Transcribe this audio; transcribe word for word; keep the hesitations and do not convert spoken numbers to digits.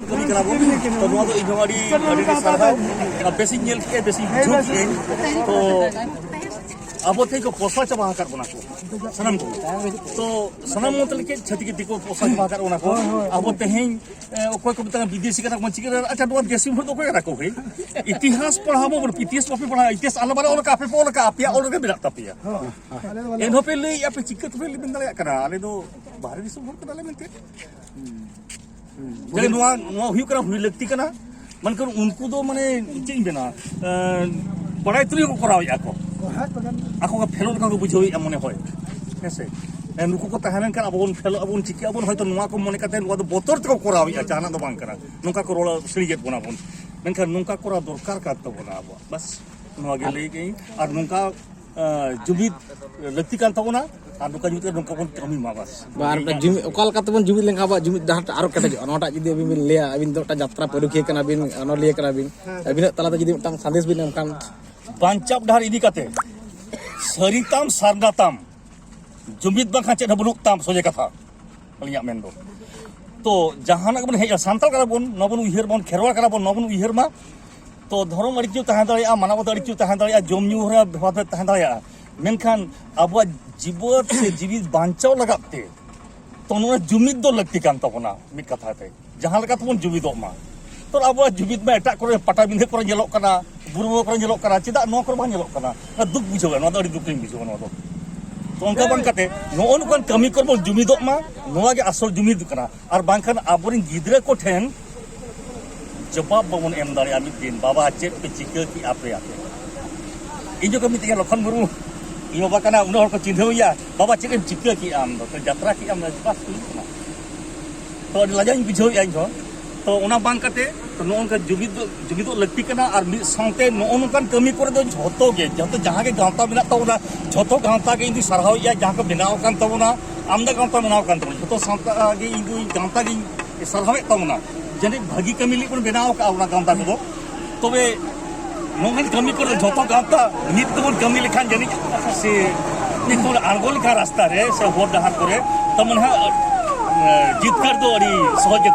ᱠᱟᱹᱢᱤ ᱠᱟᱱᱟ ᱵᱚᱱ᱾ ᱛᱚ ᱱᱚᱣᱟ ᱫᱚ ᱤᱧ ᱦᱚᱸ ᱟᱹᱰᱤ, ᱟᱹᱰᱤ, ᱟᱹᱰᱤ ᱥᱟᱨᱦᱟᱣ᱾ ᱟᱨ ᱵᱮᱥᱤᱧ ᱧᱮᱞ ᱠᱮᱜᱼᱟ, ᱵᱮᱥᱤᱧ ᱵᱩᱡᱷᱟᱹᱣ ᱠᱮᱜᱼᱟᱹᱧ᱾ ᱛᱚ ᱟᱵᱚ ᱛᱮᱜᱮ ᱠᱚ ᱯᱚᱥᱟ ᱪᱟᱵᱟ ᱟᱠᱟᱫ ᱵᱚᱱᱟ ᱠᱚ ᱥᱟᱱᱟᱢ ᱠᱚ᱾ ᱛᱚ ᱥᱟᱱᱟᱢ ᱢᱚᱛ ᱞᱟᱹᱜᱤᱫ ᱪᱷᱟᱹᱛᱤᱠ ᱫᱤᱠᱩ ᱯᱚᱥᱟ ᱪᱟᱵᱟ ᱟᱠᱟᱫ ᱵᱚᱱᱟ ᱠᱚ᱾ ᱟᱵᱚ ᱛᱮᱦᱮᱧ, ᱮ, ᱚᱠᱚᱭ ᱠᱚ ᱢᱮᱛᱟᱜᱼᱟ ᱵᱤᱫᱮᱥᱤ ᱠᱟᱱᱟ ᱵᱚᱱ, ᱪᱤᱠᱟᱹ ᱫᱟᱲᱮᱭᱟᱜᱼᱟ? ᱟᱪᱪᱷᱟ, ᱱᱚᱣᱟ ᱫᱮᱥᱤ ᱦᱚᱲ ᱫᱚ ᱚᱠᱚᱭ ᱠᱟᱱᱟ ᱠᱚ ᱵᱷᱟᱹᱭ? ᱤᱛᱤᱦᱟᱥ ᱯᱟᱲᱦᱟᱣ ᱵᱚᱱ, ᱤᱛᱤᱦᱟᱥ ᱵᱟᱯᱮ ᱯᱟᱲᱦᱟᱣ, ᱤᱛᱤᱦᱟᱥ ᱟᱞᱮ ᱵᱟᱞᱮ ᱚᱞ ᱟᱠᱟᱫᱼᱟ, ᱟᱯᱮ ᱯᱮ ᱚᱞ ᱟᱠᱟᱫᱼᱟ, ᱟᱯᱮᱭᱟᱜ ᱚᱞ ᱨᱮᱜᱮ ᱢᱮᱱᱟᱜ ᱛᱟᱯᱮᱭᱟ᱾ ᱮᱱᱦᱚᱸ ᱯᱮ ᱞᱟᱹᱭᱮᱫᱼᱟ ᱯᱮ, ᱪᱤᱠᱟᱹ ᱛᱮᱯᱮ ᱢᱮᱱ ᱫᱟᱲᱮᱭᱟᱜ ᱠᱟᱱᱟ ᱟᱞᱮ ᱫᱚ ᱵᱟᱦᱨᱮ ᱫᱤᱥᱚᱢ ᱦᱚᱲ ᱠᱟᱱᱟᱞᱮ ᱢᱮᱱᱛᱮ? ᱡᱮ ᱱᱚᱣᱟ, ᱱᱚᱣᱟ ᱦᱩᱭᱩᱜ ᱠᱟᱱᱟ, ᱦᱩᱭ ᱞᱟᱹᱠᱛᱤ ᱠᱟᱱᱟ᱾ ᱢᱮᱱᱠᱷᱟᱱ ᱩᱱᱠᱩ ᱫᱚ ᱢᱟᱱᱮ ᱪᱮᱫ ᱤᱧ ᱢᱮᱱᱟ, ᱮᱸ, ᱵᱟᱲᱟᱭ ᱛᱩᱞᱩᱡ ᱠᱚ ᱠᱚᱨᱟᱣᱮᱫᱼᱟ ᱠᱚ᱾ ᱟᱠᱚ ᱠᱚ ᱯᱷᱮᱞᱳᱰ ᱞᱮᱠᱟ ᱠᱚ ᱵᱩᱡᱷᱟᱹᱣᱮᱫᱼᱟ ᱢᱚᱱᱮ ᱦᱚᱭ᱾ ᱦᱮᱸ ᱥᱮ? ᱮᱸ, ᱱᱩᱠᱩ ᱠᱚ ᱛᱟᱦᱮᱸ ᱞᱮᱱᱠᱷᱟᱱ ᱟᱵᱚ ᱵᱚᱱ ᱯᱷᱮᱞᱳᱜ ᱟᱵᱚᱱ, ᱪᱤᱠᱟᱹᱜ ᱟᱵᱚᱱ, ᱦᱚᱭᱛᱳ ᱱᱚᱣᱟ ᱠᱚ ᱢᱚᱱᱮ ᱠᱟᱛᱮ ᱱᱚᱣᱟ ᱫᱚ ᱵᱚᱛᱚᱨ ᱛᱮᱠᱚ ᱠᱚᱨᱟᱣᱮᱫᱼᱟ, ᱡᱟᱦᱟᱱᱟᱜ ᱫᱚ ᱵᱟᱝ ᱠᱟᱱᱟ᱾ ᱱᱚᱝᱠᱟ ᱠᱚ ᱨᱚᱲ ᱥᱤᱲᱤᱡᱮᱫ ᱵᱚᱱᱟ ᱵᱚᱱ᱾ ᱢᱮᱱᱠᱷᱟᱱ ᱱᱚᱝᱠᱟ ᱠᱚᱨᱟᱣ ᱫᱚᱨᱠᱟᱨ ᱠᱟᱱ ᱛᱟᱵᱚᱱᱟ ᱟᱵᱚᱣᱟᱜ᱾ ᱵᱟᱥ, ᱱᱚᱣᱟ ᱜᱮ ᱞᱟᱹᱭ ᱠᱟᱹᱧ᱾ ᱟᱨ ᱱᱚᱝᱠᱟ ᱟᱸ, ᱡᱩᱢᱤᱫ ᱞᱟᱹᱠᱛᱤ ᱠᱟᱱ ᱛᱟᱵᱚᱱᱟ᱾ ᱟᱨ ᱱᱚᱝᱠᱟ ᱡᱩᱢᱤᱫ ᱠᱟᱛᱮ ᱱᱚᱝᱠᱟ ᱵᱚᱱ ᱠᱟᱹᱢᱤ ᱢᱟ, ᱵᱟᱥ᱾ ᱵᱟ, ᱟᱨ ᱢᱤᱫᱴᱟᱝ ᱡᱩᱢᱤᱫ, ᱚᱠᱟ ᱞᱮᱠᱟ ᱛᱮᱵᱚᱱ ᱡᱩᱢᱤᱫ ᱞᱮᱱᱠᱷᱟᱱ ᱟᱵᱚᱣᱟᱜ ᱡᱩᱢᱤᱫ ᱰᱟᱦᱟᱨ ᱴᱟᱜ ᱟᱨᱚ ᱠᱮᱴᱮᱡᱚᱜᱼᱟ, ᱱᱚᱣᱟᱴᱟᱜ ᱡᱩᱫᱤ ᱟᱹᱵᱤᱱ ᱵᱤᱱ ᱞᱟᱹᱭᱟ, ᱟᱹᱵᱤᱱ ᱫᱚ ᱢᱤᱫᱴᱟᱝ ᱡᱟᱛᱨᱟ ᱯᱟᱹᱨᱩᱠᱷᱤᱭᱟᱹ ᱠᱟᱱᱟ ᱵᱤᱱ, ᱚᱱᱚᱞᱤᱭᱟᱹ ᱠᱟᱱᱟ ᱵᱤᱱ, ᱟᱹᱵᱤᱱᱟᱜ ᱛᱟᱞᱟᱛᱮ ᱡᱩᱫᱤ ᱢᱤᱫᱴᱟᱝ ᱥᱟᱸᱫᱮᱥ ᱵᱤᱱ ᱮᱢ ᱠᱷᱟᱱ᱾ ᱵᱟᱧᱪᱟᱣ ᱰᱟᱦᱟᱨ ᱤᱫᱤ ᱠᱟᱛᱮ ᱥᱟᱹᱨᱤ ᱛᱟᱢ ᱥᱟᱨᱱᱟ ᱛᱟᱢ, ᱡᱩᱢᱤᱫ ᱵᱟᱝᱠᱷᱟᱱ ᱪᱮᱫ ᱦᱚᱸ ᱵᱟᱹᱱᱩᱜ ᱛᱟᱢ, ᱥᱚᱡᱷᱮ ᱠᱟᱛᱷᱟ᱾ ᱟᱹᱞᱤᱧᱟᱜ ᱢᱮᱱ ᱫᱚ᱾ ᱛᱚ ᱡᱟᱦᱟᱱᱟᱜ ᱜᱮᱵᱚᱱ ᱦᱮᱡᱼᱟ, ᱥᱟᱱᱛᱟᱲ ᱠᱟᱱᱟ ᱵᱚᱱ, ᱱᱚᱣᱟ ᱵᱚᱱ ᱩᱭᱦᱟᱹᱨ ᱢᱟ, ᱵᱚᱱ ᱠᱷᱮᱨᱣᱟᱲ ᱠᱟᱱᱟ ᱵᱚᱱ, ᱱᱚᱣᱟ ᱵᱚᱱ ᱩᱭᱦᱟᱹᱨ ᱢᱟ᱾ ᱛᱚ ᱫᱷᱚᱨᱚᱢ ᱟᱹᱰᱤ ᱠᱤᱪᱷᱩ ᱛᱟᱦᱮᱸ ᱫᱟᱲᱮᱭᱟᱜᱼᱟ, ᱢᱟᱱᱟᱣ ᱵᱟᱛᱟᱣ ᱟᱹᱰᱤ ᱠᱤᱪᱷᱩ ᱛᱟᱦᱮᱸ ᱫᱟᱲᱮᱭᱟᱜᱼᱟ, ᱡᱚᱢ ᱧᱩ ᱨᱮ ᱵᱷᱮᱫᱟᱵᱷᱮᱫ ᱛᱟᱦᱮᱸ ᱫᱟᱲᱮᱭᱟᱜᱼᱟ, ᱢᱮᱱᱠᱷᱟᱱ ᱟᱵᱚᱣᱟᱜ ᱡᱤᱵᱚᱱ ᱥᱮ ᱡᱤᱣᱤ ᱵᱟᱧᱪᱟᱣ ᱞᱟᱜᱟᱫ ᱛᱮ ᱛᱚ ᱱᱚᱣᱟ ᱡᱩᱢᱤᱫ ᱫᱚ ᱞᱟᱹᱠᱛᱤ ᱠᱟᱱ ᱛᱟᱵᱚᱱᱟ᱾ ᱢᱤᱫ ᱠᱟᱛᱷᱟ ᱛᱮ ᱡᱟᱦᱟᱸ ᱞᱮᱠᱟ ᱛᱮᱵᱚᱱ ᱡᱩᱢᱤᱫᱚᱜ ᱢᱟ᱾ ᱛᱚ ᱟᱵᱚᱣᱟᱜ ᱡᱩᱢᱤᱫ ᱢᱟ ᱮᱴᱟᱜ ᱠᱚᱨᱮ ᱯᱟᱴᱟᱵᱤᱸᱫᱷᱟᱹ ᱠᱚᱨᱮ ᱧᱮᱞᱚᱜ ᱠᱟᱱᱟ, ᱵᱩᱨᱩ ᱵᱚᱸᱜᱟ ᱠᱚᱨᱮ ᱧᱮᱞᱚᱜ ᱠᱟᱱᱟ, ᱪᱮᱫᱟᱜ ᱱᱚᱣᱟ ᱠᱚᱨᱮ ᱵᱟᱝ ᱧᱮᱞᱚᱜ ᱠᱟᱱᱟ? ᱚᱱᱟ ᱫᱩᱠ ᱵᱩᱡᱷᱟᱹᱣᱟ, ᱱᱚᱣᱟ ᱫᱚ ᱟᱹᱰᱤ ᱫᱩᱠ ᱞᱤᱧ ᱵᱩᱡᱷᱟᱹᱣᱟ ᱱᱚᱣᱟ ᱫᱚ᱾ ᱛᱚ ᱚᱱᱠᱟ ᱵᱟᱝ ᱠᱟᱛᱮ ᱱᱚᱜᱼᱚ ᱱᱚᱝᱠᱟᱱ ᱠᱟᱹᱢᱤ ᱠᱚᱨᱮ ᱵᱚᱱ ᱡᱩᱢᱤᱫᱚᱜ ᱢᱟ, ᱱᱚᱣᱟ ᱜᱮ ᱟᱥᱚᱞ ᱡᱩᱢᱤᱫ ᱠᱟᱱᱟ᱾ ᱟᱨ ᱵᱟᱝᱠᱷᱟᱱ ᱟᱵᱚᱨᱮᱱ ᱜᱤᱫᱽᱨᱟᱹ ᱠᱚ ᱴᱷᱮᱱ ᱡᱚᱵᱟᱵ ᱵᱟᱵᱚᱱ ᱮᱢ ᱫᱟᱲᱮᱭᱟᱜᱼᱟ ᱢᱤᱫ ᱫᱤᱱ, "ᱵᱟᱵᱟ, ᱪᱮᱫ ᱯᱮ ᱪᱤᱠᱟᱹ ᱠᱮᱜᱼᱟ ᱯᱮ ᱟᱯᱮ?" ᱤᱧ ᱡᱚᱠᱷᱚᱱ ᱢᱤᱛᱟᱹᱧᱟ, "ᱞᱚᱠᱷᱚᱱ ᱢᱩᱨᱢᱩ, ᱤᱧ ᱵᱟᱵᱟ ᱠᱟᱱᱟ, ᱩᱱᱟᱹᱜ ᱦᱚᱲ ᱠᱚ ᱪᱤᱱᱦᱟᱹᱣ ᱮᱭᱟ, ᱵᱟᱵᱟ, ᱪᱮᱫ ᱮᱢ ᱪᱤᱠᱟᱹ ᱠᱮᱜᱼᱟ ᱟᱢ ᱫᱚ? ᱡᱟᱛᱨᱟ ᱠᱮᱜᱼᱟᱢ?" ᱵᱟᱥ, ᱦᱩᱭᱩᱜ ᱠᱟᱱᱟ᱾ ᱛᱚ ᱟᱹᱰᱤ ᱞᱟᱡᱟᱣ ᱤᱧ ᱵᱩᱡᱷᱟᱹᱣᱮᱫᱼᱟ ᱤᱧ ᱦᱚᱸ᱾ ᱛᱚ ᱚᱱᱟ ᱵᱟᱝ ᱠᱟᱛᱮ, ᱛᱚ ᱱᱚᱜᱼᱚ ᱱᱚᱝᱠᱟ ᱡᱩᱢᱤᱫ ᱫᱚ, ᱡᱩᱢᱤᱫᱚᱜ ᱞᱟᱹᱠᱛᱤ ᱠᱟᱱᱟ᱾ ᱟᱨ ᱢᱤᱫ ᱥᱟᱶᱛᱮ ᱱᱚᱜᱼᱚ ᱱᱚᱝᱠᱟᱱ ᱠᱟᱹᱢᱤ ᱠᱚᱨᱮ ᱫᱚ ᱡᱷᱚᱛᱚ ᱜᱮ, ᱡᱷᱚᱛᱚ ᱡᱟᱦᱟᱸ ᱜᱮ ᱜᱟᱶᱛᱟ ᱢᱮᱱᱟᱜ ᱛᱟᱵᱚᱱᱟ, ᱡᱷᱚᱛᱚ ᱜᱟᱶᱛᱟ ᱜᱮ ᱤᱧ ᱫᱚ ᱥᱟᱨᱦᱟᱣᱮᱫᱼᱟ, ᱡᱟᱦᱟᱸ ᱠᱚ ᱵᱮᱱᱟᱣ ᱟᱠᱟᱱ ᱛᱟᱵᱚᱱᱟ, ᱟᱢᱫᱟ ᱜᱟᱶᱛᱟ ᱵᱮᱱᱟᱣ ᱟᱠᱟᱱ ᱛᱟᱵᱚᱱᱟ, ᱡᱷᱚᱛᱚ ᱥᱟᱶᱛᱟ ᱜᱮ ᱤᱧ ᱫᱚ ᱜᱟᱶᱛᱟ ᱜᱤᱧ ᱥᱟᱨᱦᱟᱣᱮᱫ ᱛᱟᱵᱚᱱᱟ᱾ ᱡᱟᱹᱱᱤᱡ ᱵᱷᱟᱹᱜᱤ ᱠᱟᱹᱢᱤ ᱞᱟᱹᱜᱤᱫ ᱵᱚᱱ ᱵᱮᱱᱟᱣ ᱟᱠᱟᱫᱼᱟ ᱚᱱᱟ ᱜᱟᱶᱛᱟ ᱠᱚᱫᱚ᱾ ᱛᱚᱵᱮ ᱱᱚᱝᱠᱟᱱ ᱠᱟᱹᱢᱤ ᱠᱚᱨᱮ ᱡᱷᱚᱛᱚ ᱜᱟᱶᱛᱟ ᱢᱤᱫ ᱛᱮᱵᱚᱱ ᱠᱟᱹᱢᱤ ᱞᱮᱠᱷᱟᱱ ᱡᱟᱹᱱᱤᱡ ᱥᱮ ᱢᱤᱫ ᱛᱮᱵᱚᱱ ᱟᱬᱜᱚ ᱞᱮᱠᱷᱟᱱ ᱨᱟᱥᱛᱟ ᱨᱮ ᱥᱮ ᱦᱚᱨ ᱰᱟᱦᱟᱨ ᱠᱚᱨᱮ, ᱛᱚ ᱢᱚᱱᱮ ᱦᱚᱭ, ᱮ, ᱡᱤᱛᱠᱟᱹᱨ ᱫᱚ ᱟᱹᱰᱤ ᱥᱚᱦᱚᱡ ᱜᱮ